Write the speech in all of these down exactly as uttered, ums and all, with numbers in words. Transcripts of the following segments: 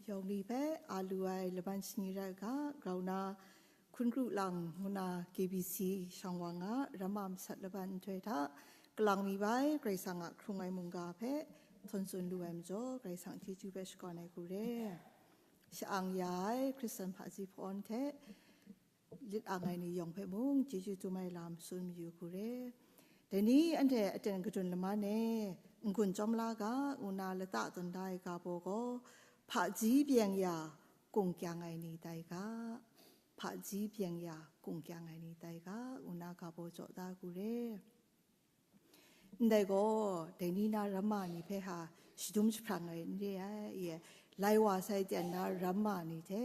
Yawng ni hpe a lu ai laban shani rai u ga, grau na hkun kru lang ngu na K B C shang wa nga, ramma masat laban nhtoi hta, kalang mi bai Karai Kasang a hkrung ai mungga hpe htawn tsun lu ai majaw, Karai Kasang chyeju hpe shakawn ai hku re. Sha-ang ya ai Hkristan hpaji hpawn hte, lit ang ai ni yawng hpe mung chyeju dum ai lam tsun mayu hku re. Dai ni anhte aten kadun laman e n-gun chyawm la ga, ngu na lata tawn da ai ga baw gaw, hpaji byeng ya kung kyang ai ni tai ga, hpaji byeng ya kung kyang ai ni tai ga, ngu na ga baw jaw da hku re. Ndai gaw, dai ni na ramma ni hpe ha shadum jahprang ai n re ai, e, lai wa sai ten na ramma ni hte,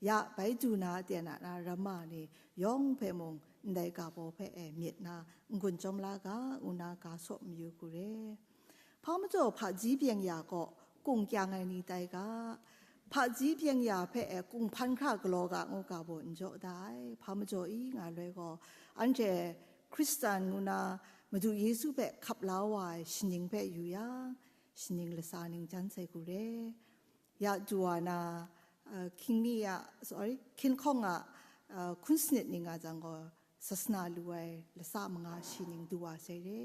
ya bai du na ten a na ramma ni yawng hpe mung, ndai ga baw hpe e myit na n-gun chyawm la ga, ngu na ga saw mayu hku re. Hpa majaw hpaji byeng ya gaw kung kyang ai ni tai ga, hpaji byeng ya hpe e kung hpan hkra galaw ga ngu ga baw n jaw da ai. Hpa majaw i nga loi gaw, anhte Hkristan ngu na Madu Yesu hpe hkap la wa ai shaning hpe yu yang, shaning lasa ning jan sai hku re. Ya du wa na, uh, hkying mi a, sorry, hkying hkawng a, uh, hkun sanit ning nga jang gaw, sasana lu ai lasa manga shi ning du wa sai re.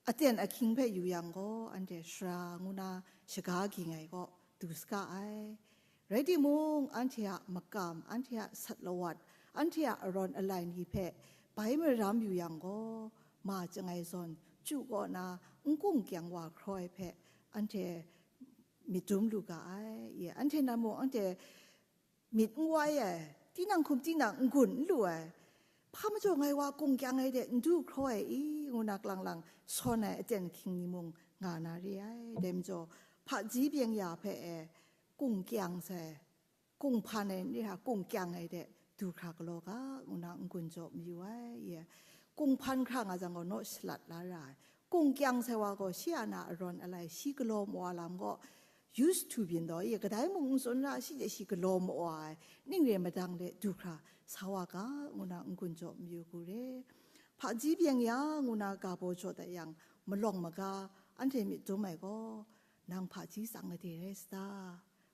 Aten ahkying hpe yu yang gaw, anhte sara ngu na shaga ging ai gaw du saga ai. Rai timung, anhte a makam, anhte a sat lawat, anhte a arawn alai ni hpe bai maram yu yang gaw, ma chyangai zawn chyu kaw na n kung kyang wa hkraw ai hpe anhte myit dum lu ga ai. Ye, anhte nan mung anhte myit n wai ai, tinang hkum tinang n gun n lu ai, hpa majaw ngai wa kung kyang ai de n du hkraw ai i, ngu na kalang lang sawn ai aten ahkying ni mung nga na re ai. Dai majaw, hpaji byeng ya hpe e kung kyang sai, kung hpan ai ni hta kung kyang ai de du hkra galaw ga, ngu na n-gun jaw mayu ai. Ye, kung hpan hkra nga jang gaw naw shalat la ra ai. Kung kyang sai wa gaw shi a na arawn alai, shi galaw mawa lam gaw, used to been daw, ye, kadai mung n tsun ra, shi de shi galaw mawa ai, ning re madang de du hkra sa wa ga, ngu na n-gun jaw mayu hku re. Hpaji byeng ya, ngu na ga baw jaw dat yang, malawng maga, anhte myit dum ai gaw, nang hpaji tsang gade rai sa ta?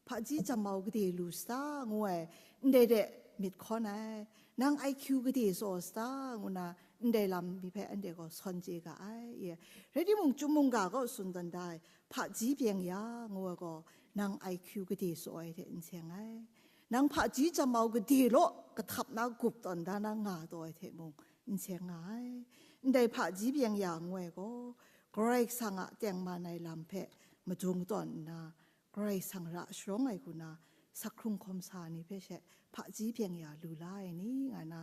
Hpaji jammau gade lu sa ta? Ngu ai, ndai de myit hkawn ai, nang I Q gade tsaw sa ta? Ngu na, ndai lam mi hpe anhte gaw sawn chye ga ai. Ye, rai timung, chyum mungga kaw tsun tawn da ai, hpaji byeng ya, ngu ai gaw, nang I Q gade tsaw ai hte n seng ai. Nang hpaji jammau gade law, kahtap na gup tawn da na nga taw ai hte mung n seng nga ai. Ndai hpaji byeng ya ngu ai gaw, Karai Kasang a tengman ai lam hpe madung tawn nna, Karai Kasang ra sharawng ai hku na, sak hkrung hkawm sa ni hpe she hpaji byeng ya lu la ai ni, nga na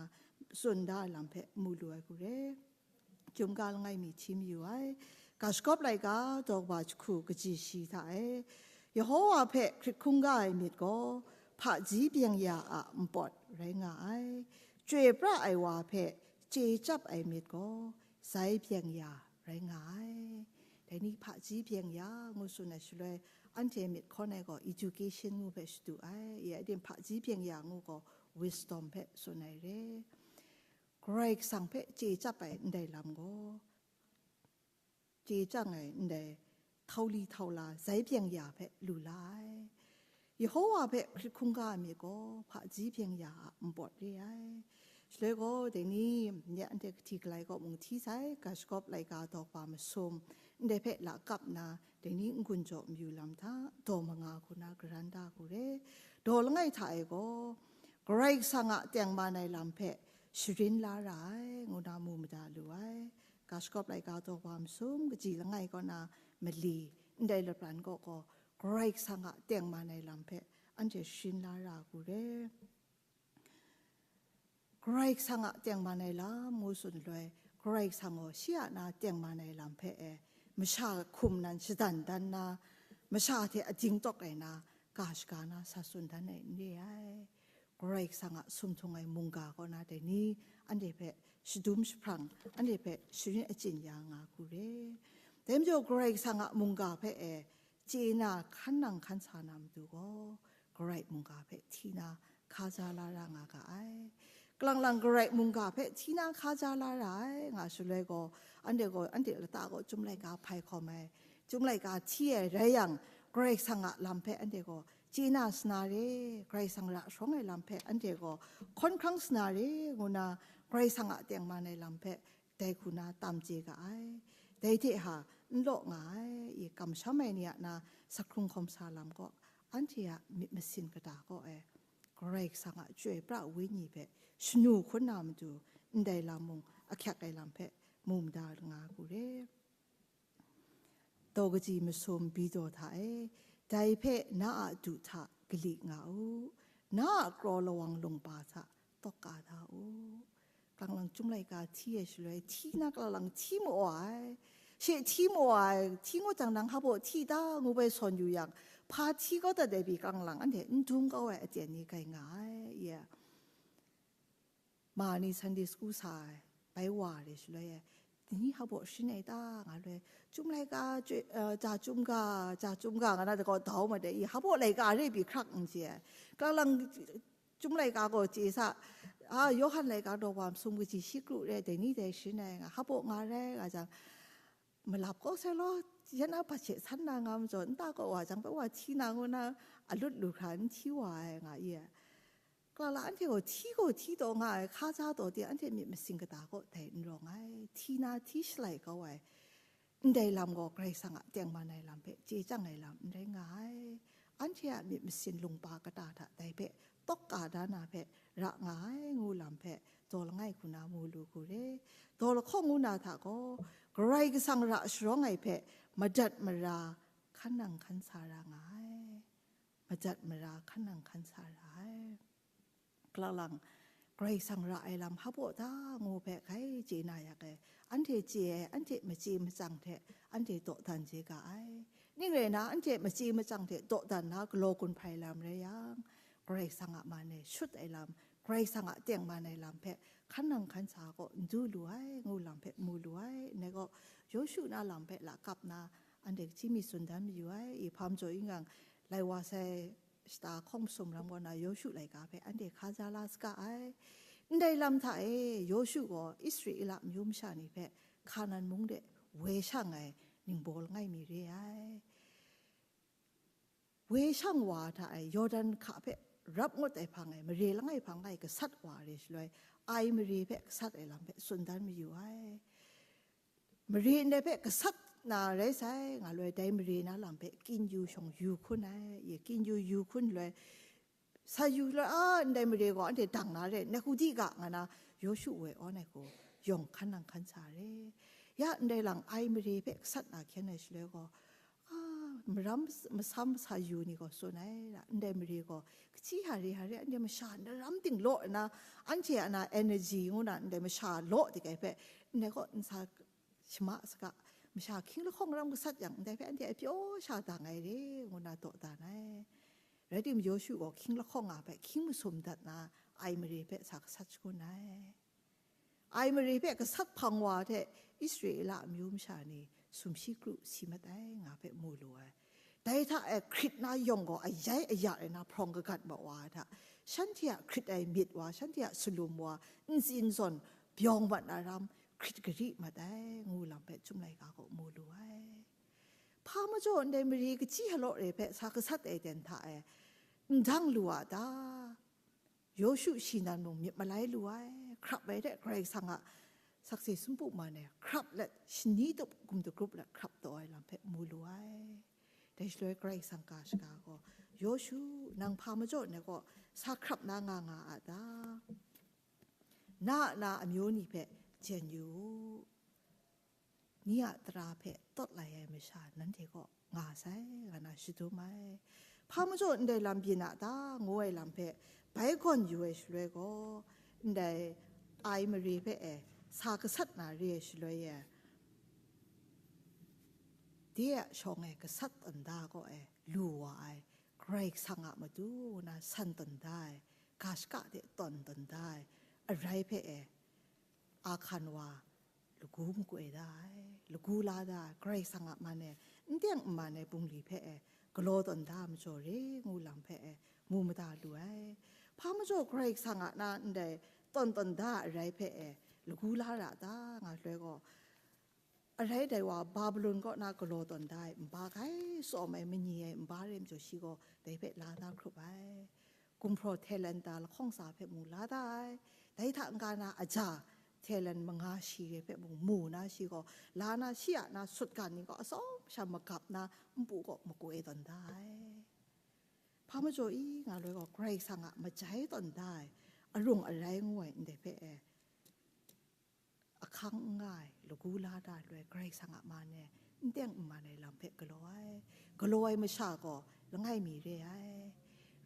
tsun da ai lam hpe mu lu ai hku re. Chyum ga langai mi hti mayu ai. Ga shagawp laika daw kaba jahku kaji shi hta e, Yehowa hpe hkrit hkungga ai myit gaw, hpaji byeng ya a npawt rai nga ai. Chyoi pra ai wa hpe chye chyap ai myit gaw, zai byeng ya rai nga ai. Dai ni hpaji byeng ya ngu tsun ai shaloi, anhte myit hkawn ai gaw education ngu hpe shadu ai. Ya, aden hpaji byeng ya ngu gaw wisdom hpe tsun ai re. Karai Kasang hpe chye chyap ai ndai lam gaw, chye chyang ai ndai htauli htaula zai byeng ya hpe lu la ai. Yehowa hpe hkrit hkungga ai myit gaw, hpaji byeng ya a npawt re ai. Shaloi gaw, dai ni, nye anhte kahti kalai kaw mung hti sai, ga shagawp laika daw kaba masum, ndai hpe lakap nna, dai ni n-gun jaw mayu lam hta, daw manga hku na garan da hku re. Daw langai hta e gaw, Karai Kasang a tengman ai lam hpe sharin la ra ai, ngu na mu mada lu ai. Ga shagawp laika daw kaba masum, kaji langai kaw na mali, ndai lapran kaw gaw, Karai Kasang a tengman ai lam hpe anhte sharin la ra hku re. Karai Kasang a tengman ai lam ngu tsun loi, Karai Kasang gaw shi a na tengman ai lam hpe e, masha hkum nan shadan dan na, masha hte ading tawk ai na, ga shaga na sa tsun dan ai n re ai. Karai Kasang a sumhtung ai mungga kaw na dai ni, anhte hpe shadum jahprang, anhte hpe sharin achyin ya nga hku re. Dai majaw Karai Kasang a mungga hpe e, chye na hkan nang hkan sa na matu gaw, Karai mungga hpe hti na hkaja la ra nga ga ai. Kalang lang Karai mungga hpe hti na hkaja la ra ai, nga shaloi gaw, anhte gaw, anhte lata gaw Chyum laika hpai hkawm ai, Chyum laika hti ai rai yang, Karai Kasang a lam hpe anhte gaw Chye na sana re, Karai Kasang ra sharawng ai lam hpe anhte gaw hkawn hkrang sana re, ngu na Karai Kasang a tengman ai lam hpe dai hku na tam chye ga ai. Dai hte ha n law nga ai, i kamsham ai ni a na sakhkrung hkawm sa lam gaw, anhte a myit masin kata gaw e, Karai Kasang a Chyoi pra Wenyi hpe shanu hkun na matu, ndai lam mung ahkyak ai lam hpe mu mada nga ku re. Daw kaji masum Bito hta e, dai hpe na a du hta galik nga u, na a kraw lawang lungba hta tawk ka da u. Klang lang Chyum laika hti ai shaloi, hti na klang lang hti mu ai. She hti mu ai, hti ngut jang nang hpa baw hti ta ngu bai sawn yu yang, hpa hti kau dat ai pyi klang lang anhte n dum kau ai aten ni kai nga ai, ye. Ma ni Sunday school sa ai, bai wa re shaloi e, dini hpa baw sharin ai ta nga loi, Chyum laika, Chyoi, eh, Ja Chyum ga, Ja Chyum ga, nga na da gaw dau ma de, i hpa baw laika re pyi hkrak n chye ai. Klang lang Chyum laika gaw chye sa, a, Yawhan laika daw wa masum kaji shi kru re, dai ni dai sharin ai nga, hpa baw nga rai nga jang, malap kau sai law, yan a bat she san na nga majaw, nta kaw wa jang, bai wa hti na ngu na, a lut lu hkra n hti wa ai nga i ai. Klang lang anhte gaw hti gaw hti taw nga ai, hkaja taw de, anhte myit masin kata gaw dai n rawng ai, hti na hti shalai kau ai, ndai lam gaw Karai Kasang a tengman ai lam hpe chye chyang ai lam n rai nga ai. Anhte a myit masin lungba kata hta dai hpe tawk ka da na hpe ra nga ai, ngu lam hpe daw langai hku na mu lu hku re. Daw lahkawng ngu na hta gaw, Karai Kasang ra sharawng ai hpe madat mara hkan nang hkan sa ra nga ai. Madat mara hkan nang hkan sa ra ai. Klang lang, Karai Kasang ra ai lam hpa baw ta ngu hpe grai chye na yak e, anhte chye ai, anhte machye machyang hte anhte dawdan chye ga ai. Ning rai na, anhte machye machyang hte dawdan na galaw gun hpai lam rai yang, Karai Kasang a man e shut ai lam, Karai Kasang a tengman ai lam hpe hkan nang hkan sa gaw n du lu ai, ngu lam hpe mu lu ai. Ndai gaw, Yawshu na lam hpe lakap na, anhte kaji mi tsun dan mayu ai, i hpa majaw ing yang, lai wa sai shata hkawng masum ram kaw na Yawshu laika hpe anhte hkaja la saga ai. Ndai lam hta e, Yawshu gaw Israela amyu masha ni hpe Hkanan mung de woi shang ai ningbaw langai mi re ai. Woi shang wa hta e, Yawdan hka hpe rap ngut ai hpang e, mare langai hpang e gasat wa re shaloi, Ai mare hpe gasat ai lam hpe tsun dan mayu ai. Mare ndai hpe gasat na rai sai, nga loi dai mare na lam hpe kyin yu shawng yu hkun ai, ye kyin yu yu hkun loi, sa yu loi, a, ndai mare gaw anhte dang na re, Nehudi ga nga na, Yawshu woi awn ai hku, yawng hkan nang hkan sa re. Ya ndai lang Ai mare hpe gasat na hkyen ai shaloi gaw, a, maram mas-, masam masa yu ni gaw tsun ai, ra, ndai mare gaw, kaji hare hare anhte masha naram ting law nna, anhte a na energy ngu na ndai masha law dik ai hpe, ndai gaw nsa shama saga, masha hkying lahkawng ram gasat yang, ndai hpe anhte a pyaw sha dang ai re, ngu na daw dan ai. Rai timung, Yawshu gaw hkying lahkawng a hpe hkying masum dat na, Ai mare hpe sa gasat shangun ai. Ai mare hpe gasat hpang wa hte Israela amyu masha ni sumshi kru si mat ai, nga hpe mu lu ai. Dai hta e hkrit na yawng gaw ayai aya rai na hprawng kagat mat wa ai hta, shanhte a hkrit ai myit wa, shanhte a salum wa, ntsin zawn bawng mat na ram hkrit gari mat ai, ngu lam hpe Chyum laika gaw mu lu ai. Hpa majaw ndai mare kaji halaw re hpe sa gasat ai ten hta e n dang lu a ta? Yawshu shi nan mung myit malai lu ai, hkrap ai hte Karai Kasang a sakse sumpu man e hkrap let, shani tup gumdagrup let hkrap taw ai lam hpe mu lu ai. Dai shaloi Karai Kasang ga shaga gaw, Yawshu, nang hpa majaw ndai gaw sa hkrap na nga nga a ta? Na a na amyu ni hpe jen yu u. Ni a tara hpe tawt lai ai masha nanhte kaw nga sai, nga na shadum ai. Hpa majaw ndai lam byin a ta, ngu ai lam hpe bai gawn yu ai shaloi gaw, ndai Ai mare hpe e sa gasat na re ai shaloi e, de a shawng e gasat tawn da gaw e lu wa ai, Karai Kasang a matu na san tawn da ai, ga shaka de tawn tawn da ai, arai hpe e, Ahkan wa lagu makoi da ai, lagu la da ai, Karai Kasang a man e, n teng n man ai bungli hpe e, galaw tawn da ai majaw re ngu lam hpe e, mu mada lu ai. Hpa majaw Karai Kasang a na ndai tawn tawn da ai arai hpe e, lagu la ra ta nga shaloi gaw, Arai dai wa Babilon kaw na galaw tawn da ai nba grai tsawm ai mani ai nba re majaw, shi gaw dai hpe la da hkrup ai. Gumhpraw hte lan da lahkawng tsa hpe mung la da ai. Dai hta n-ga na aja hte lan manga shi re hpe mung mu na, shi gaw la na, shi a na sutgan ni gaw atsawm sha magap na npu kaw makoi tawn da ai. Hpa majaw i nga loi gaw, Karai Kasang a majai tawn da ai, arung arai ngu ai ndai hpe e, ahkang n nga ai, lagu la da ai loi, Karai Kasang a man e n teng n man ai lam hpe galaw ai. Galaw ai masha gaw langai mi re ai.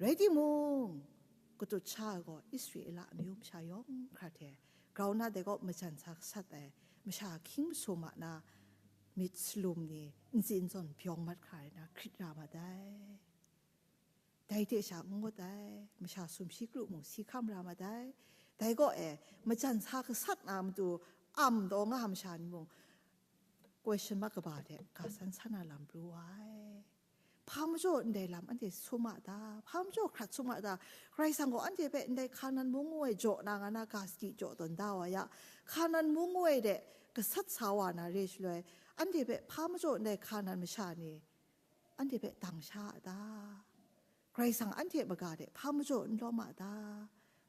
Rai timung, katut sha ai gaw Israela amyu masha yawng hkra hte, grau na dai gaw majan sa gasat ai masha hkying masum a na myit salum ni ntsin zawn byawng mat hkra ai na hkrit ra mat ai. Dai hte sha n ngut ai, masha sumshi kru mung si hkam ra mat ai. Dai gaw e, majan sa gasat na matu am taw nga ai masha ni mung, question mark kaba hte ga san san na lam pru wa ai. Hpa majaw ndai lam anhte sum a ta? Hpa majaw hkrat sum a ta? Karai Kasang gaw anhte hpe ndai Hkanan mung ngu ai jaw na nga na ga sadi jaw tawn da wa ya, Hkanan mung ngu ai de gasat sa wa na re shaloi, anhte hpe hpa majaw ndai Hkanan masha ni anhte hpe dang sha a ta? Karai Kasang anhte maga de hpa majaw n lawm a ta?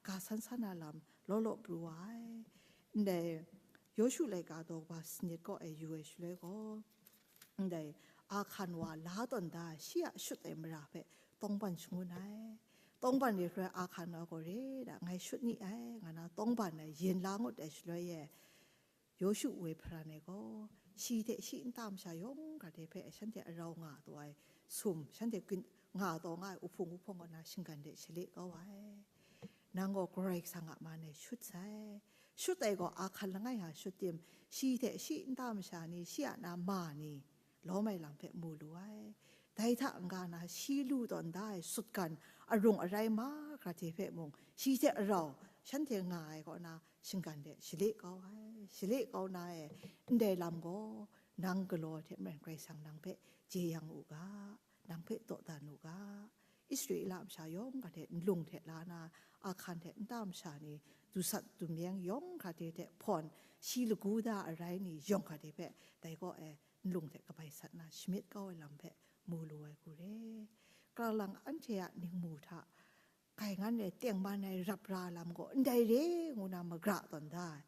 Ga san san na lam law law pru wa ai. Ndai Yawshu laika daw kaba sanit kaw e yu ai shaloi gaw, ndai Ahkan wa la tawn da ai shi a shut ai mara hpe tawngban shangun ai. Tawngban re hkra Ahkan wa gaw re da, ngai shut ni ai, nga na tawngban ai yin la ngut ai shaloi e, Yawshu woi hparan ai gaw, shi hte shi nta masha yawng hkra hte hpe shanhte arau nga taw ai sum, shanhte gun-, nga taw nga ai uhpung uhpawng kaw na shinggan de shale kau ai. Nang gaw Karai Kasang a man e shut sai. Shut ai gaw Ahkan langai a shut tim, shi hte shi nta masha ni, shi a na ma ni, lawm ai lam hpe mu lu ai. Dai hta n-ga na, shi lu tawn da ai sutgan arung arai mahkra hte hpe mung, shi hte arau shanhte nga ai kaw na, shinggan de shale kau ai. Shale kau na e, ndai lam gaw nang galaw ai hte maren Karai Kasang nang hpe jeyang u ga, nang hpe dawdan u ga. Israela masha yawng hkra hte nlung hte la na, Ahkan hte nta masha ni, dusat dumyeng yawng hkra hte hte hpawn, shi lagu da arai ni yawng hkra hte hpe, dai kaw e nlung hte kabai sat na shamyit kau ai lam hpe mu lu ai hku re. Kalang lang anhte a ningmu hta, gaingan e tengman ai rap ra lam gaw ndai re ngu na magra tawn da ai.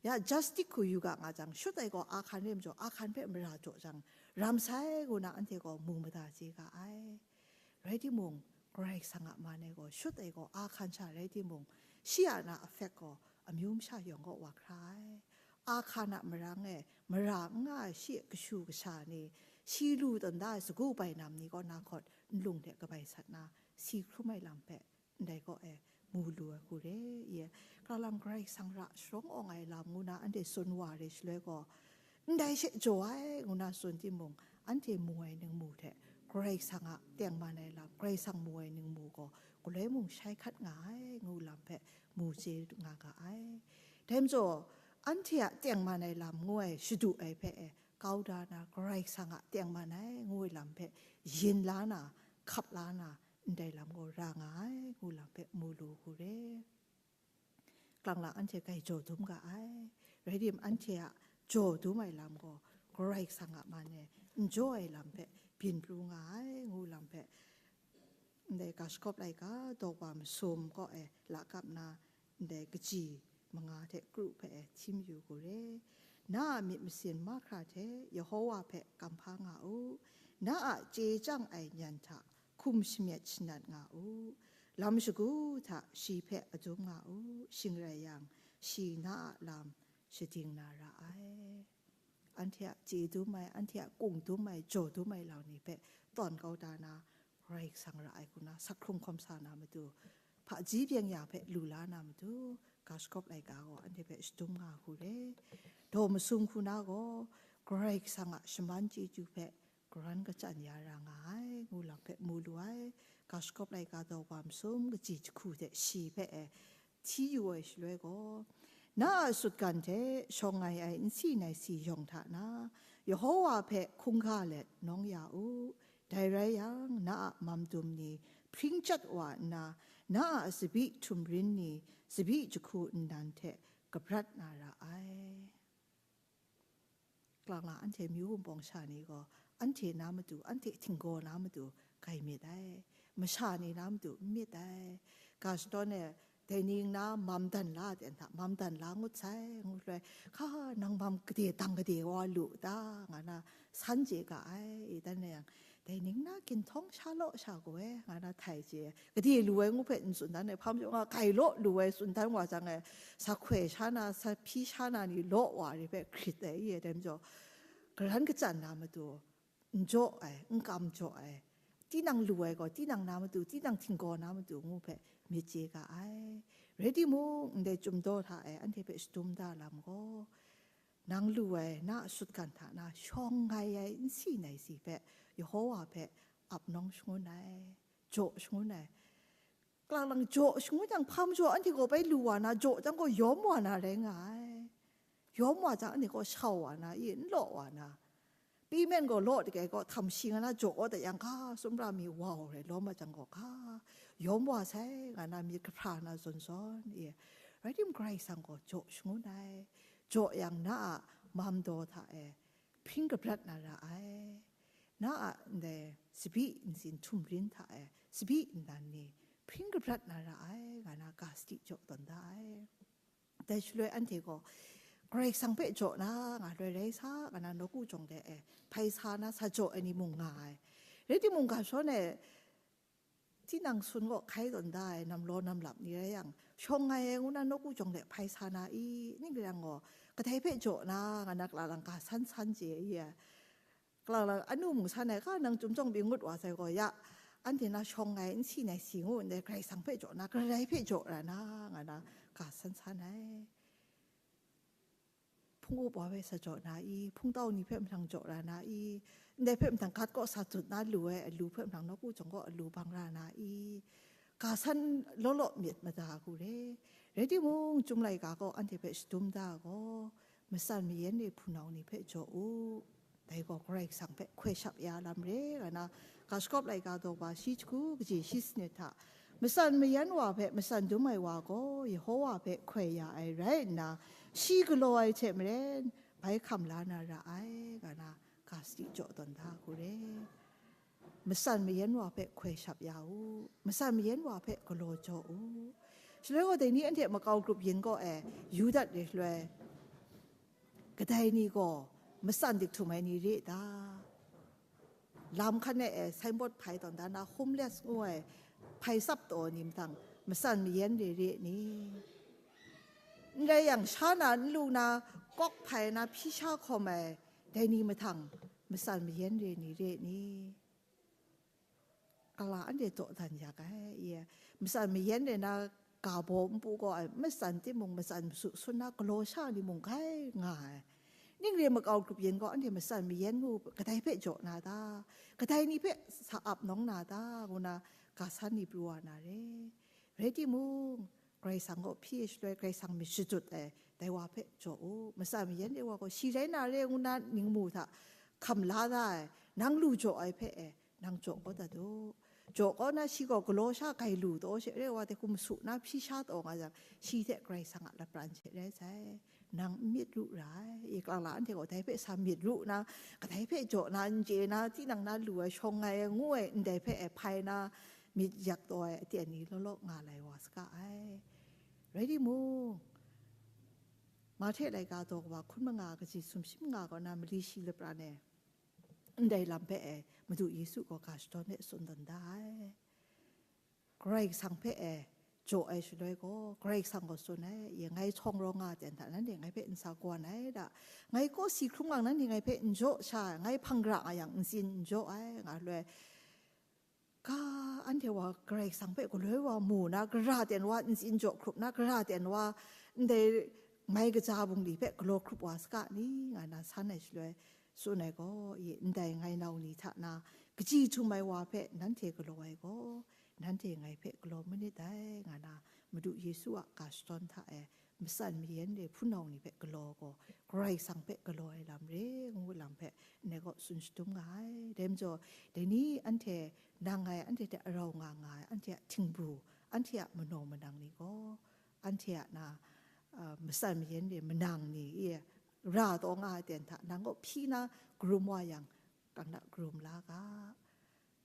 Ya, Justice hku yu ga nga jang, shut ai gaw Ahkan re majaw, Ahkan hpe mara jaw jang, ram sai ngu na anhte gaw mu mada chye ga ai. Rai timung, Karai Kasang a man e gaw, shut ai gaw Ahkan sha rai timung, shi a na effect gaw amyu masha yawng kaw wa hkra ai. Ahkan a marang e mara n nga ai shi a kashu kasha ni, shi lu tawn da ai sagu bainam ni kaw na hkawt nlung hte kabai sat na, si hkrum ai lam hpe ndai kaw e mu lu ai hku re. Ye, kalang Karai Kasang ra sharawng awng ai lam ngu na anhte tsun wa re shaloi gaw, ndai she jaw ai ngu na tsun timung, anhte mu ai ningmu hte Karai Kasang a tengman ai lam, Karai Kasang mu ai ningmu gaw galoi mung shai hkat nga ai ngu lam hpe mu chye nga ga ai. Dai majaw, anhte a tengman ai lam ngu ai shadu ai hpe e kau da na, Karai Kasang a tengman ai ngu ai lam hpe yin la na, hkap la na, ndai lam gaw ra nga ai ngu lam hpe mu lu hku re. Kalang lang anhte grai jaw dum ga ai. Rai tim, anhte a jaw dum ai lam gaw Karai Kasang a man e n jaw ai lam hpe byin pru nga ai ngu lam hpe, ndai ga shagawp laika daw wa masum kaw e lakap na, ndai kaji manga hte kru hpe e htim yu hku re. Na a myit masin mahkra hte Yehova hpe kamhpa nga u. Na a chye chyang ai nyan hta hkum shamyet shanat nga u. Lam shagu hta shi hpe adum nga u. Shing rai yang, shi na a lam shading na ra ai. Anhte a chye dum ai, anhte a kung dum ai, jaw dum ai lam ni hpe tawn kau da na, Karai Kasang ra ai hku na, sak hkrung hkawm sa na matu, hpaji byeng ya hpe lu la na matu, ga shagawp laika gaw anhte hpe shadum nga hku re. Daw masum hku na gaw, Karai Kasang a shaman chyeju hpe karan kachyan ya ra nga ai, ngu lam hpe mu lu ai. Ga shagawp laika daw wa masum kaji jahku hte shi hpe e hti yu ai shaloi gaw, na a sutgan hte shawng ai ai nsi naisi yawng hta na, Yehova hpe hkungga let nawng ya u. Dai rai yang, na a mam dum ni hpring chyat wa nna, na a tsabyi htumrin ni tsabyi jahku nnan hte kabrat na ra ai. Kalang lang anhte myu wunpawng sha ni gaw, anhte na matu, anhte htinggaw na matu, gai myit ai, masha ni na matu n myit ai. Ga shadawn e, dai ni nna mam dan la ten hta, mam dan la ngut sai, ngu loi, ka nang mam gade dang gade wa lu ta, nga na san chye ga ai, e dan na yang, dai ning na ginhtawng sha law sha gaw e, nga na htai chye, gade lu ai ngu hpe n tsun dan ai, hpa majaw nga gai law lu ai tsun dan wa jang e, sa hkoi sha na, sa hpyi sha na ni law wa re hpe hkrit ai, e dai majaw, karan kachyan na matu, n jaw ai, n kam jaw ai, tinang lu ai gaw, tinang na matu, tinang htinggaw na matu ngu hpe myit chye ga ai. Rai timung, ndai chyum daw hta e anhte hpe shadum da lam gaw, nang lu ai na a sutgan hta na shawng ngai ai nsi nai si hpe Yehowa hpe ap nawng shangun ai, jaw shangun ai. Kalang lang jaw shangun jang, hpa majaw anhte gaw bai lu wa na, jaw jang gaw yawm wa na rai nga ai. Yawm wa jang, anhte gaw shau wa na, i n law wa na. Pyi men gaw law dage gaw, htam shi nga na jaw gaw dat yang, ga sumra mi wau rai lawm wa jang gaw, ga yawm wa sai nga na, myit kahpra na zawn zawn, i. Rai tim, Karai Kasang gaw jaw shangun ai, jaw yang na a mam daw hta e hpring kabrat na ra ai, na a ndai tsabyi ntsin htum rin hta e tsabyi nnan ni hpring kabrat na ra ai, nga na ga sadi jaw tawn da ai. Dai shaloi anhte gaw, Karai Kasang hpe jaw na nga loi rai sa, nga na nawku jawng de e hpai sa na sa jaw ai ni mung nga ai. Rai timung, ga shawn e, tinang sun gaw hkai tawn da ai namlaw namlap ni rai yang, shawng ngai ai ngu na nawku jawng de hpai sa na i, ning rai yang gaw, kadai hpe jaw na, nga na kalang lang ga san san chye i, kalang lang anu mung san ai, ka nang chyum jawng pyi ngut wa sai gaw, ya, anhte na shawng ngai nsi nai si ngu ndai, Karai Kasang hpe jaw na, kadai hpe jaw ra na, nga na ga san san ai. Hpung up wa hpe sa jaw na i, hpungtau ni hpe mahtang jaw ra na i, ndai hpe mahtang gat kaw sa tut na lu ai alu hpe mahtang nawku jawng gaw alu bang ra na i, ga san law law myit mada hku re. Rai timung, Chyum laika gaw anhte hpe shadum da gaw, matsan mayan re hpunau ni hpe jaw u. Dai gaw Karai Kasang hpe hkoi shap ya lam re, nga na, ga shagawp laika daw ba shi jahku, kaji shi sanit hta, matsan mayan wa hpe matsan dum ai wa gaw, Yehowa hpe hkoi ya ai rai nna, shi galaw ai hte maren, bai hkam la na ra ai, nga na, ga sadi jaw tawn da hku re. Matsan mayan wa hpe hkoi shap ya u, matsan mayan wa hpe galaw jaw u. Shaloi gaw, dai ni anhte makau grup yin kaw e yu dat re shaloi, kadai ni gaw matsan dik htum ai ni re ta? Lam hkan e, e, signboard hpai tawn da na, homeless ngu ai, hpai tsap taw ni mahtang, matsan mayan re re ni? N rai yang, sha na n lu na, kawk hpai na, hpyi sha hkawm ai, dai ni mahtang, matsan mayan re ni re ni? Kalang lang anhte dawdan yak ai, i, matsan mayan re na ga baw npu gaw ai, matsan timung, matsan masu sun na galaw sha ni mung gai nga ai. Ning re makau grup yin gaw, anhte matsan mayan ngu kadai hpe jaw na ta? Kadai ni hpe sa ap nawng na ta? Ngu na ga san ni pru wa na re. Rai timung, Karai Kasang kaw hpyi ai shaloi, Karai Kasang myit shadut ai dai wa hpe jaw u. Matsan mayan re wa gaw, shi rai na re ngu na ning mu hta hkam la da ai, nang lu jaw ai hpe e, nang jaw kau dat u. Jaw kau na, shi gaw galaw sha gai lu taw she re wa, de hkum su na hpyi sha taw nga jang, shi hte Karai Kasang a lapran she rai sai. Nang n myit ru ra ai. I, kalang lang anhte gaw dai hpe sa myit ru na, kadai hpe jaw na, n chye na, tinang na lu ai, shawng ai, ngu ai, ndai hpe e hpai na, myit yak taw ai aten ni law law nga lai wa saga ai. Rai timung, Mahte laika daw wa hkun manga, kaji sumshi manga kaw na mali shi lapran e, ndai lam hpe e Madu Yesu gaw ga shadawn e tsun dan da ai. Karai Kasang hpe e jaw ai shaloi gaw, Karai Kasang gaw tsun ai, ye, ngai htawng raw nga ten hta, nanhte ngai hpe n sa gawn ai da, ngai kawsi hkrum gang, nanhte ngai hpe n jaw sha ai, ngai hpang gara nga yang, ntsin n jaw ai, nga loi, ga anhte wa Karai Kasang hpe galoi wa mu na, gara ten wa ntsin jaw hkrup na, gara ten wa ndai mai kaja bungli hpe galaw hkrup wa saga ni, nga na san ai shaloi, tsun ai gaw, i, ndai ngai nau ni hta na, kaji htum ai wa hpe nanhte galaw ai gaw, nanhte ngai hpe galaw manit dai, nga na, Madu Yesu a ga shadawn hta e, matsan mayan re hpunau ni hpe galaw gaw, Karai Kasang hpe galaw ai lam re, ngu lam hpe ndai gaw tsun shadum nga ai. Dai majaw, dai ni anhte nang ngai, anhte hte arau nga nga ai, anhte a htingbu, anhte a manaw manang ni gaw, anhte a na, a, matsan mayan re manang ni, i, ra taw nga ai ten hta, nang kaw hpyi na karum wa yang, kang na karum la ga.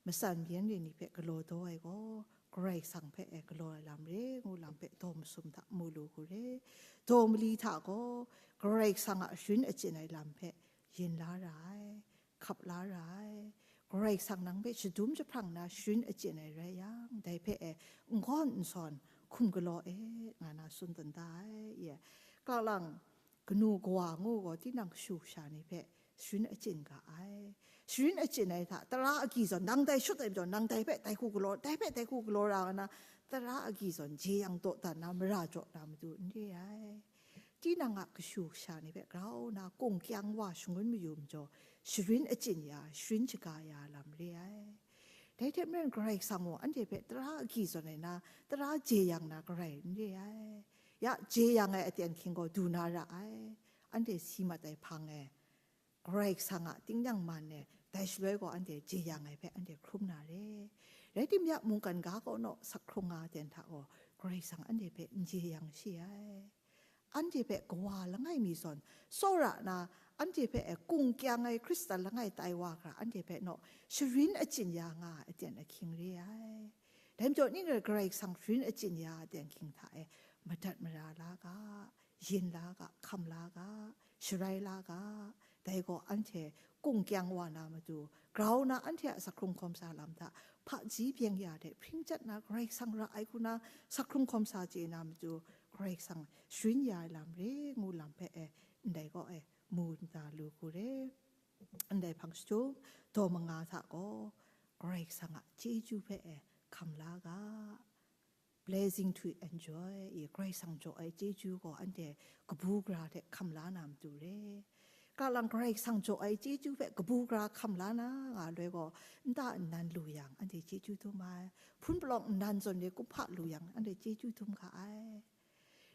Matsan byin rin ni hpe galaw daw ai gaw, Karai Kasang hpe e galaw ai lam re, ngu lam hpe daw masum hta mu lu hku re. Daw mali hta gaw, Karai Kasang a sharin achyin ai lam hpe yin la ra ai, hkap la ra ai. Karai Kasang nang hpe shadum jahprang na sharin achyin ai rai yang, dai hpe e n gawn n sawn hkum galaw e, nga na tsun tawn da ai. Ye, kalang kanu kawa ngu gaw, tinang kashu kasha ni hpe sharin achyin ga ai. Sharin achyin ai hta, tara agyi zawn, nang dai shut ai majaw, nang dai hpe dai hku galaw, dai hpe dai hku galaw ra nga na, tara agyi zawn, jeyang dawdan na, mara jaw na matu n re ai. Tinang a kashu kasha ni hpe grau na kung kyang wa shangun mayu majaw, sharin achyin ya, sharin shaga ya lam re ai. Dai hte maren Karai Kasang gaw anhte hpe tara agyi zawn ai na, tara jeyang na garai n re ai. Ya, jeyang ai aten hkying gaw du na ra ai. Anhte si mat ai hpang e, Karai Kasang a tingnyang man e, dai shaloi gaw anhte jeyang ai hpe anhte hkrum na re. Rai timung, ya mungkan ga kaw naw sak hkrung nga ten hta gaw, Karai Kasang anhte hpe n jeyang shi ai. Anhte hpe kawa langai mi zawn, tsawra na, anhte hpe e kung kyang ai Hkristan langai tai wa hkra, anhte hpe naw sharin achyin ya nga ai aten ahkying re ai. Dai majaw, ning rai Karai Kasang sharin achyin ya ai aten ahkying hta e madat mara la ga, yin la ga, hkam la ga, sharai la ga, dai gaw anhte kung kyang wa na matu, grau na anhte a sak hkrung hkawm sa lam hta, hpaji byeng ya hte hpring chyat na Karai Kasang ra ai hku na sak hkrung hkawm sa chye na matu, Karai Kasang sharin ya ai lam re ngu lam hpe e, ndai gaw e, mu nta lu hku re. Ndai hpang shachyum, daw manga hta gaw, Karai Kasang a chyeju hpe e, hkam la ga. Blessing to enjoy, i Karai Kasang jaw ai chyeju gaw anhte kabu gara hte hkam la na matu re. Kalang Karai Kasang jaw ai chyeju hpe kabu gara hkam la na nga loi gaw, nta nnan lu yang, anhte chyeju dum ai. Hpun palawng nnan zawn re kumhpa lu yang, anhte chyeju dum ga ai.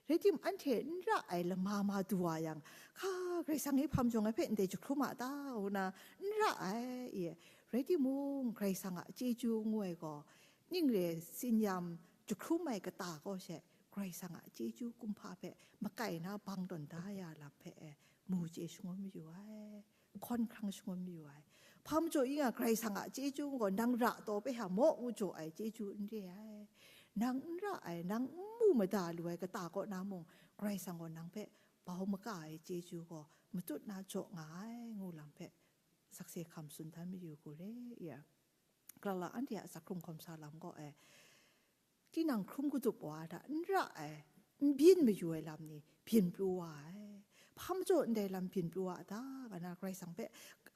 Rai tim, anhte n ra ai lama ma du wa yang, hka, Karai Kasang ni hpa majaw ngai hpe ndai jahkrum a ta, ngu na n ra ai, i. Rai timung, Karai Kasang a chyeju ngu ai gaw, ning re tsin-yam jahkrum ai kata kaw she, Karai Kasang a chyeju kumhpa hpe makai na bang tawn da ya lam hpe e, mu chye shangun mayu ai, hkawn hkrang shangun mayu ai. Hpa majaw i nga, Karai Kasang a chyeju gaw nang ra taw pehkra maw ngu jaw ai chyeju n re ai. Nang n ra ai, nang n mu mada lu ai kata kaw na mung, Karai Kasang gaw nang hpe bau maka ai chyeju gaw matut na jaw nga ai, ngu lam hpe sakse hkam tsun dan mayu hku re, ya. Kalang anhte a sak hkrung hkawm sa lam gaw e, tinang hkrum kadup wa hta n ra ai, n byin mayu ai lam ni byin pru wa ai. Hpa majaw ndai lam byin pru wa ta, nga na Karai Kasang hpe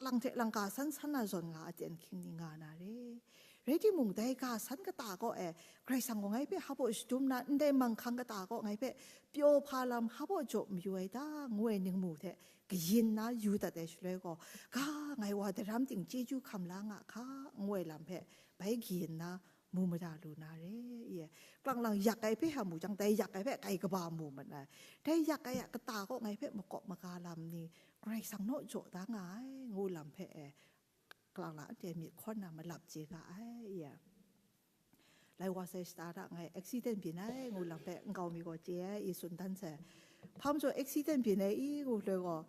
lang hte lang ga san san na zawn nga aten hkying ni nga na re. Rai timung, dai ga san kata kaw e, Karai Kasang gaw ngai hpe hpa baw shadum na, ndai manghkang kata kaw ngai hpe pyaw hpa lam hpa baw jaw mayu ai ta, ngu ai ningmu hte kayin na yu dat ai shaloi gaw, ga ngai wa daram ting chyeju hkam la nga hka, ngu ai lam hpe bai kayin na, mu mada lu na re, i. Kalang lang yak ai hpe hpa mu jang, dai yak ai hpe kai kaba mu mat ai. Dai yak ai a kata kaw ngai hpe makawp maga lam ni, Karai Kasang naw jaw da nga ai, ngu lam hpe e, kalang lang anhte myit hkawn na malap chye ga ai, i. Lai wa sai shata da ngai accident byin ai, ngu lam hpe nkau mi gaw chye ai, i tsun dan sai. Hpa majaw accident byin ai, i, ngu loi gaw,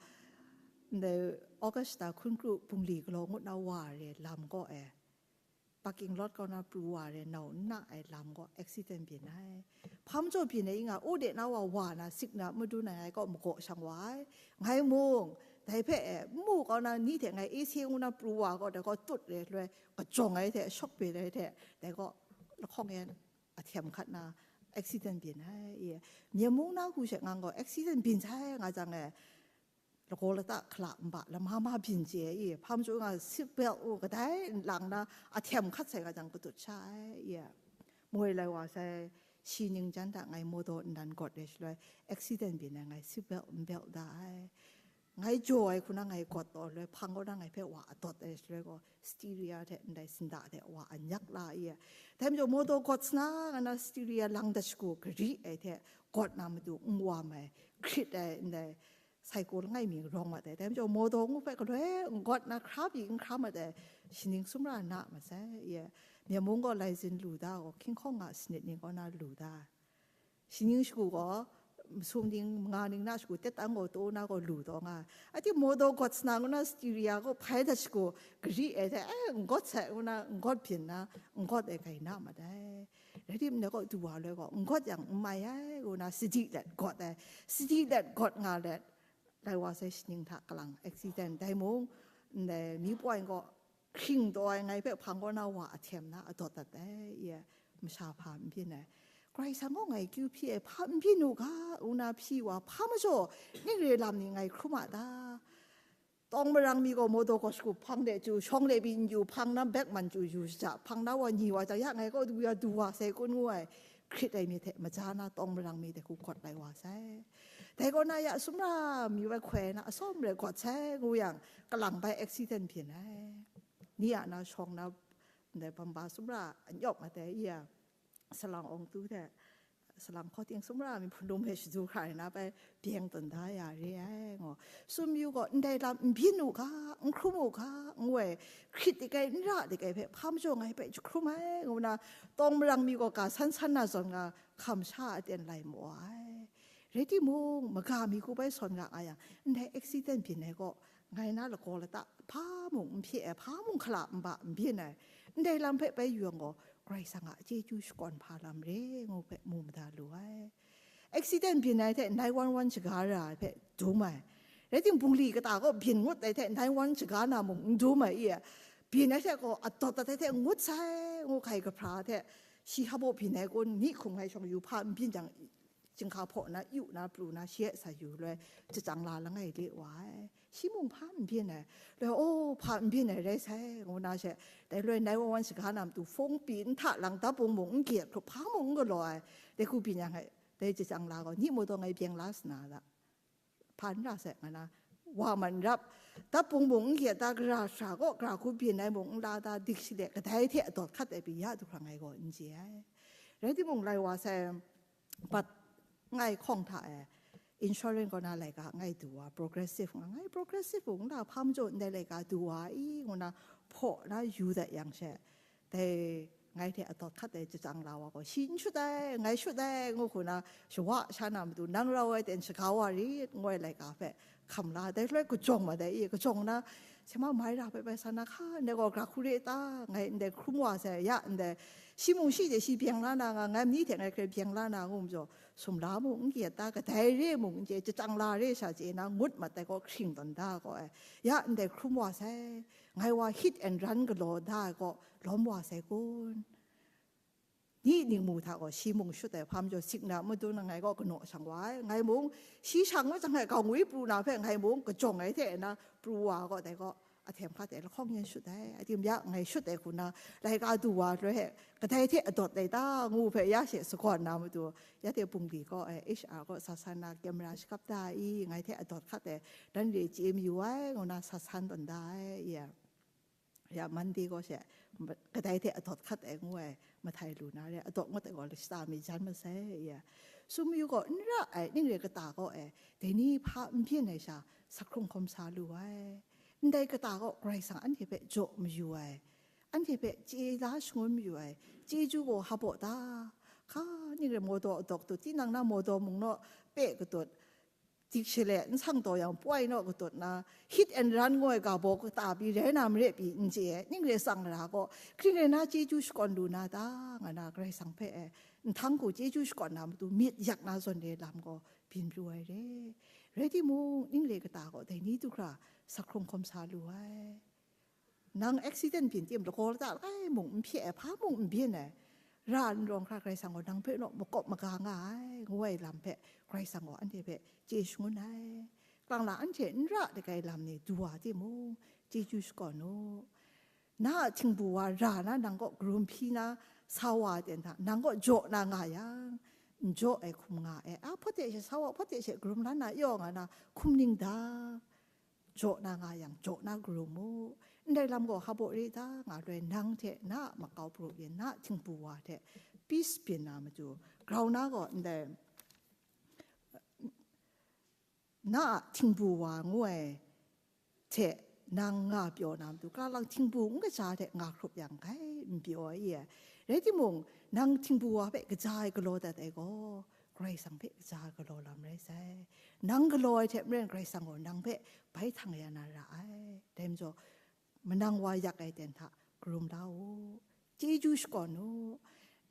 ndai August shata hkun kru bungli galaw ngut na wa re lam kaw e, parking lot kaw na pru wa re nau n na ai lam gaw accident byin ai. Hpa majaw byin ai i nga, u de na wa wa na, signal madun ai, ngai kaw magaw shang wa ai. Ngai mung, dai hpe e, n mu kaw na ni hte ngai A C ngu na pru wa gaw, dai gaw tut re loi, kajawng ai hte, shawk byin ai hte, dai gaw lahkawng e ahtem hkat na, accident byin ai, i. Myen mung na hku she ngang gaw accident byin sai nga jang e, lagaw lata hkala nba lama ma byin chye ai, i. Hpa majaw nga seat belt u kadai nlang na ahtem hkat sai nga jang katut sha ai, i. Moi lai wa sai, shi ning jan hta ngai motor nnan gawt ai shaloi, accident byin ai, ngai seat belt n belt da ai. Ngai jaw ai hku na ngai gawt taw loi, hpang kaw na ngai hpe wa adawt ai shaloi gaw, steering hte ndai sinda hte wa anyak la ai. Dai majaw motor gawt sa na, nga na steering lang dat shagu gari ai hte gawt na matu n wa mai, hkrit ai ndai, saiko langai mi rawng mat ai. Dai majaw motor ngu hpe galoi n gawt na, hkra pyi n hkra mat ai, shaning sumra na masai, i. Myen mung gaw laizin lu da gaw, hkinghkawng nga sanit ning kaw na lu da. Shaning shagu gaw, masum ning, manga ning na shagu, tet ang gaw taw na gaw lu taw nga. A ting motor gawt sa na ngu na, steering gaw hpai dat shagu, gari e hte, eh, n gawt sai ngu na, n gawt byin na, n gawt e gai na mat ai. Rai timung, ndai gaw du wa loi gaw, n gawt yang n mai ai, ngu na, sadi let gawt ai. Sadi let gawt nga let, lai wa sai, shaning hta kalang accident, dai mung, ndai mi point gaw, hkring taw ai, ngai hpe hpang kaw na wa ahtem na adawt dat ai, i e, masha hpa n byin ai. Karai Kasang gaw ngai akyu hpyi ai, hpa n byin u ga, ngu na hpyi wa, hpa majaw, ning re lam ni ngai hkrum a ta? Tawng marang mi gaw motor gaw shagu hpang de chyu, shawng de byin yu, hpang na bag man chyu yu shaja, hpang na wa ni wa jang, ya ngai gaw du ya du wa sai kun ngu ai, hkrit ai mi hte maja na tawng marang mi de hku gawt lai wa sai. Dai kaw na ya sumra mi bai hkoi na asawm re gawt sai ngu yang, kalang bai accident byin ai. Ni a na shawng na, ndai bamba sumra anyawk mat ai, i a, salang awng tu hte, salang hkaw ting sumra mi hpunlum hpe shadu hkra ai na bai byeng tawn da ya re ai, ngu. Sumyu gaw, ndai lam n byin u ga, n hkrum u ga, ngu ai, hkrit dik ai, n ra dik ai hpe, hpa majaw ngai hpe jahkrum ai, ngu na, tawng marang mi gaw ga san san na zawn nga, hkam sha aten lai maw ai. Rai timung, maga mi hku bai sawn nga nga yang, ndai accident byin ai gaw, ngai na lagaw lata hpa mung n hpye ai, hpa mung hkala nba n byin ai, ndai lam hpe bai yu yang gaw, Karai Kasang a chyeju shakawn hpa lam re ngu hpe mu mada lu ai. Accident byin ai hte nine one one shaga ra ai hpe dum ai. Rai timung, bungli kata gaw byin ngut ai hte nine one shaga na mung n dum ai, i e, byin ai hte gaw adawt dat ai hte ngut sai ngu hkai kahpra hte, shi hpa baw byin ai kun, ni hkum ngai shawng yu hpa n byin jang, chyinghka hpaw na, yu na, pru na, shi e sa yu loi, jachyang la langai de wa ai. Shi mung hpa n byin ai, loi, aw, hpa n byin ai rai sai, ngu na she, dai loi nine one one shaga na matu phone pyi, n hta lang, dap bung mung n gyet hkrup, hpa mung n galaw ai, dai hku byin yang e, dai jachyang la gaw, ni maw taw ngai byeng la sa na da, hpa n ra sai, nga na, wa man rap, dap bung mung n gyet da, gara shara gaw gara hku byin ai mung n la da, dik shi let, kadai hte adawt hkat ai pyi ya du hkra ngai gaw n chye ai. Rai timung, lai wa sai, bat ngai hkawng hta e, insurance kaw na laika ngai du wa, progressive nga, ngai progressive mung n la, hpa majaw ndai laika du wa i, ngu na, hpaw na yu dat yang she, dai ngai hte adawt hkat ai jachyang la wa gaw, shi n shut ai, ngai shut ai, ngu hku na, shawa sha na matu, nang rau ai ten shaga wa rit, ngu ai laika hpe hkam la, dai shaloi kajawng mat ai, i, kajawng na, sema mai ra hpe bai sa na, hka, ndai gaw gara hku re ta, ngai ndai hkrum wa sai, ya ndai, shi mung shi de shi byeng la na nga, ngai mani hte ngai hkrai byeng la na, ngu majaw, sumla mung n gyet ta, kadai re mung n chye, jachyang la re sha chye na, ngut mat ai gaw hkring tawn da gaw ai, ya ndai hkrum wa sai, ngai wa hit and run galaw da ai gaw lawm wa sai kun? Ni ningmu hta gaw shi mung shut ai, hpa majaw signal madun na, ngai gaw kanaw shang wa ai, ngai mung shi shang wa jang ai, gau ngwi pru na hpe ngai mung kajawng ai hte na pru wa gaw, dai gaw ahtem hkat ai lahkawng yen shut ai, a tim ya ngai shut ai hku na, laika du wa loi he, kadai hte adawt ai ta ngu hpe ya she sagawn na matu, ya de bungli gaw ai, H R gaw sa san na, camera shakap da i, ngai hte adawt hkat ai, dan re chye mayu ai, ngu na sa san tawn da ai, ya. Ya, Monday gaw she, kadai hte adawt hkat ai ngu ai, mahtai lu na re, adawt ngut ai gaw lashata mi jan masai, ya. Sumyu gaw n ra ai, ning re kata gaw e, dai ni hpa n byin ai sha, sa hkrung hkawm sa lu ai. Ndai kata gaw Karai Kasang anhte hpe jaw mayu ai, anhte hpe chye la shangun mayu ai, chyeju gaw hpa baw ta, hka, ning re mawdaw adawk tut, tinang na mawdaw mung naw pe katut, dik shale n sang taw yang, poi naw katut na, hit and run ngu ai ga baw kata pyi rai na mare pyi n chye ai, ning re tsang ra gaw, hkring rai na chyeju shakawn lu na ta, nga na Karai Kasang hpe e, nhtang hku chyeju shakawn na matu myit yak na zawn re lam gaw byin pru ai re. Rai timung, ning re kata gaw dai ni du hkra sa hkrung hkawm sa lu ai. Nang accident byin tim, lagaw lata langai mung n hpye ai, hpa mung n byin ai, ra n rawng hkra Karai Kasang gaw nang hpe naw makawp maga nga ai, ngu ai lam hpe Karai Kasang gaw anhte hpe chye shangun ai. Kalang la anhte n ra dik ai lam ni du wa timung, chyeju shakawn u. Na a htingbu wa ra na, nang kaw karum hpyi na sa wa ten hta, nang kaw jaw na nga yang, n jaw ai hkum nga ai. A, hpawt de she sa wa, hpawt de she karum la na yaw nga na, hkum ning da? Jaw na nga yang, jaw na karum u. Ndai lam gaw hpa baw re ta nga loi, nang hte na a makau pru yin, na a htingbu wa hte peace byin na matu, grau na gaw ndai, na a htingbu wa ngu ai hte nang nga pyaw na matu, ka lang htingbu n kaja hte nga hkrup yang, grai n pyaw ai, i ai. Rai timung, nang htingbu wa hpe kaja ai galaw dat ai gaw, Karai Kasang hpe kaja galaw lam rai sai. Nang galaw ai hte maren Karai Kasang gaw nang hpe bai htang ya na ra ai. Dai majaw, manang wa yak ai ten hta karum la u, chyeju shakawn u,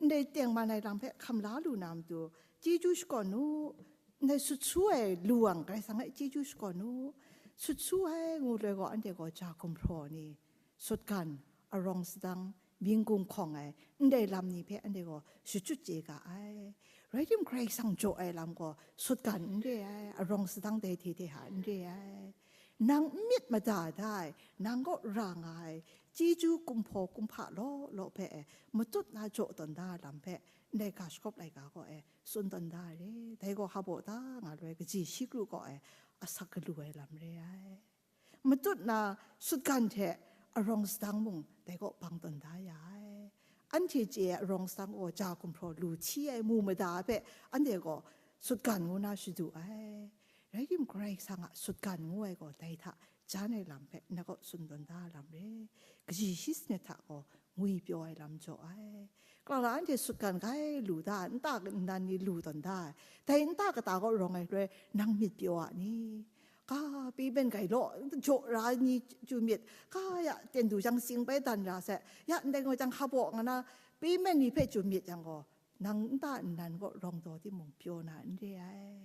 ndai tengman ai lam hpe hkam la lu na matu, chyeju shakawn u, ndai sut su ai lu ang Karai Kasang e chyeju shakawn u, sut su ai ngu loi gaw, anhte gaw ja gumhpraw ni, sutgan, arawng sadang, mying gung hkawng ai, ndai lam ni hpe anhte gaw shachyut chye ga ai. Rai timung, Karai Kasang jaw ai lam gaw sutgan n re ai, arawng sadang dai hte hte hta n re ai. Nang n myit mada da ai, nang kaw ra nga ai, chyeju kumhpaw kumhpa law law hpe e, matut na jaw tawn da ai lam hpe, ndai ga shagawp laika kaw e, tsun tawn da ai re. Dai gaw hpa baw ta nga loi kaji shi kru kaw e, asak galu ai lam re ai. Matut na sutgan hte arawng sadang mung dai kaw bang tawn da ya ai. Anhte chye ai arawng sadang gaw ja gumhpraw lu hti ai mu mada hpe anhte gaw sutgan ngu na shadu ai. Rai timung, Karai Kasang a sutgan ngu ai gaw dai hta jan ai lam hpe nang kaw tsun tawn da lam re. Kaji shi sanit hta gaw ngwi pyaw ai lam jaw ai. Kala anhte sutgan grai lu da, nta nnan ni lu tawn da ai. Dai nta kata kaw rawng ai loi nang myit pyaw a ni? Ka, payment grai law, jaw ra ni chyu myit, ka ya, ten du jang sing bai dan ra sai, ya, ndai ngoi jang hpa baw nga na, payment ni hpe chyu myit yang gaw, nang nta nnan kaw rawng taw timung, pyaw na n re ai.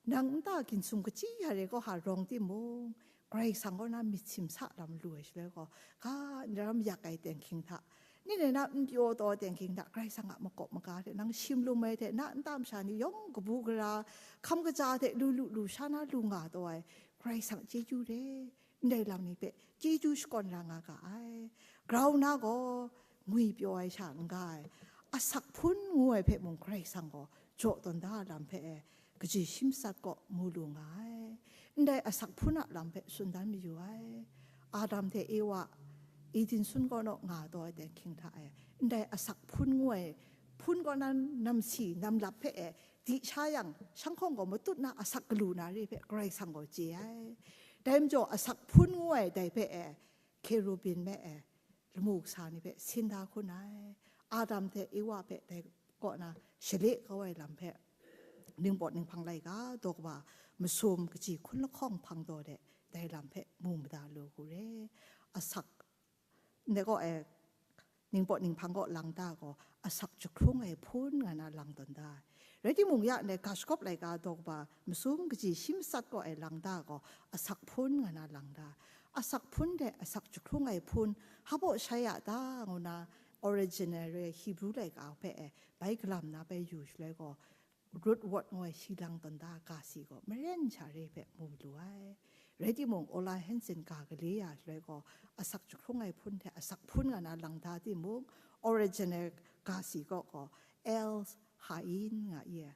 Nang nta ginsum kachyi ya re kaw hta rawng timung, Karai Kasang kaw na myit simsa lam lu ai shaloi gaw, ka, ndaram yak ai ten hkying hta, ning rai na, n pyaw taw ai ten hkying hta, Karai Kasang a makawp maga hte nang shim lum ai hte, na nta masha ni yawng kabu gara, hkam kaja hte lu lu lu sha na lu nga taw ai, Karai Kasang chyeju re, ndai lam ni hpe chyeju shakawn ra nga ga ai. Grau na gaw ngwi pyaw ai sha n ga ai, asak hpun ngu ai hpe mung Karai Kasang gaw jaw tawn da ai lam hpe e, kaji shi matsat kaw mu lu nga ai. Ndai asak hpun a lam hpe tsun dan mayu ai. Adam hte Ewa Eden sun kaw naw nga taw ai ten hkying hta e, ndai asak hpun ngu ai hpun kaw na namsi namlap hpe e, di sha yang, shanghkawng gaw matut na asak galu na re hpe Karai Kasang gaw chye ai. Dai majaw, asak hpun ngu ai dai hpe e, kerubin me e, lamu kasa ni hpe sin da hkun ai. Adam hte Ewa hpe dai kaw na shale kau ai lam hpe, Ningpawt Ninghpang laika daw kaba masum kaji hkun lahkawng hpang taw de, dai lam hpe mu mada lu hku re. Asak, ndai kaw e, Ningpawt Ninghpang kaw lang da gaw, asak jahkrung ai hpun nga na lang tawn da ai. Rai timung, ya ndai ga shagawp laika daw kaba masum kaji shi matsat kaw e lang da gaw, asak hpun nga na lang da ai. Asak hpun de asak jahkrung ai hpun hpa baw shai ya ta ngu na, original re Hebrew laika hpe e bai galam na bai yu shaloi gaw, root word ngu ai shi lang tawn da ai ga si gaw maren sha re hpe mu lu ai. Rai timung, Ola Hansen ga gale ya shaloi gaw, asak jahkrung ai hpun hte asak hpun nga na lang da timung, original ga si kaw gaw, El Hain nga i ai,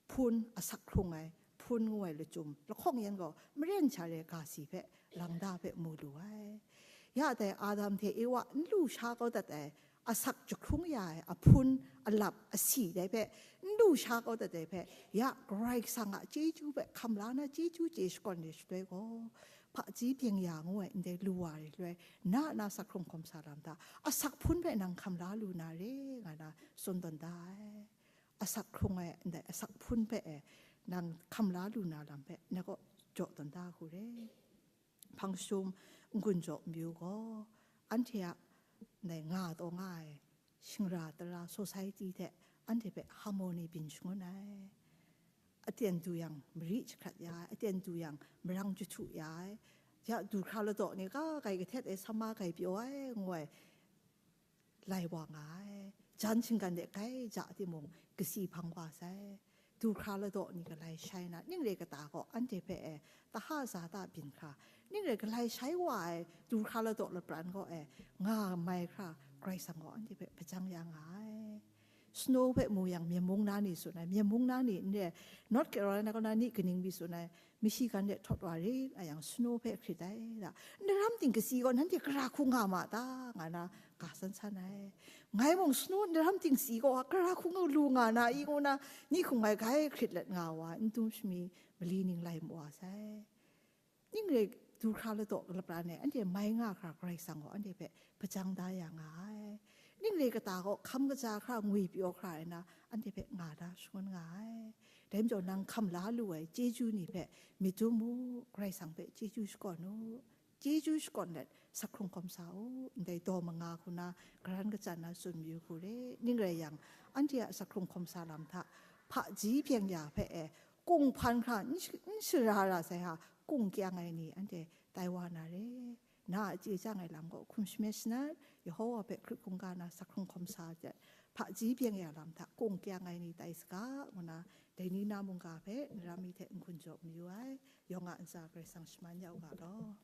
hpun, asak hkrung ai hpun ngu ai lachyum lahkawng yan gaw, maren sha re ga si hpe lang da hpe mu lu ai. Ya dai Adam hte Ewa n lu sha kau dat ai, asak jahkrung ya ai ahpun, alap, asi dai hpe n lu sha kau dat ai hpe, ya Karai Kasang a chyeju hpe hkam la na chyeju chye shakawn re shaloi gaw, hpaji byeng ya ngu ai ndai lu wa re shaloi, na a na asak hkrung hkawm sa lam hta, asak hpun hpe nang hkam la lu na re nga na tsun tawn da ai. Asak hkrung ai ndai asak hpun hpe e, nang hkam la lu na lam hpe nang kaw jaw tawn da hku re. Hpang jahtum n-gun jaw n-yu gaw, anhte a ndai nga taw nga ai shingra tara, society hte anhte hpe harmony byin shangun ai. Aten du yang mari jahkrat ya ai, aten du yang marang jahtu ya ai, ya du hkra ladaw ni ga grai kahtet ai, sama grai pyaw ai ngu ai, lai wa nga ai. Jan shinggan de grai ja timung, kasi hpang wa sai. Du hkra ladaw ni galai shai na, ning re kata gaw anhte hpe e, taha za ta byin hkra, ning re galai shai wa ai du hkra ladaw lapran gaw e, nga mai hkra, Karai Kasang gaw anhte hpe hpajang ya nga ai. Snow hpe mu yang, myen mung na ni tsun ai, myen mung na ni n re, North Carolina kaw na ni kaning mi tsun ai, Michigan de htawt wa rit a yang, snow hpe hkrit ai da. Ndaram ting kasi gaw nanhte gara hku nga ma ta, nga na ga san san ai. Ngai mung snow ndaram ting kasi gaw gara hku nga lu nga na i ngu na, ni hkum ngai grai hkrit let nga wa, n dum shami mali ning lai mu wa sai. Ning re du hkra ladaw lapran e, anhte mai nga hkra Karai Kasang gaw anhte hpe hpajang da ya nga ai. ning re kata gaw hkam kaja hkra ngwi pyaw hkra ai na, anhte hpe nga da shangun nga ai. Dai majaw nang hkam la lu ai chyeju ni hpe myit dum u, Karai Kasang hpe chyeju shakawn u, chyeju shakawn let, sak hkrung hkawm sa u, ndai daw manga hku na karan kachyan na tsun mayu hku re. Ning rai yang, anhte a sak hkrung hkawm sa lam hta hpaji byeng ya hpe e, kung hpan hkra n sh-, n shara ra sai hta, kung kyang ai ni anhte tai wa na re. Na a chye chyang ai lam gaw hkum shamet shanat, Yehova hpe hkrit hkungga na sak hkrung hkawm sa let, hpaji byeng ya lam hta kung kyang ai ni tai saga, ngu na, dai ni na mungga hpe Nara mi hte n-gun jaw mayu ai. Yawng a ntsa Karai Kasang shaman ya u ga law.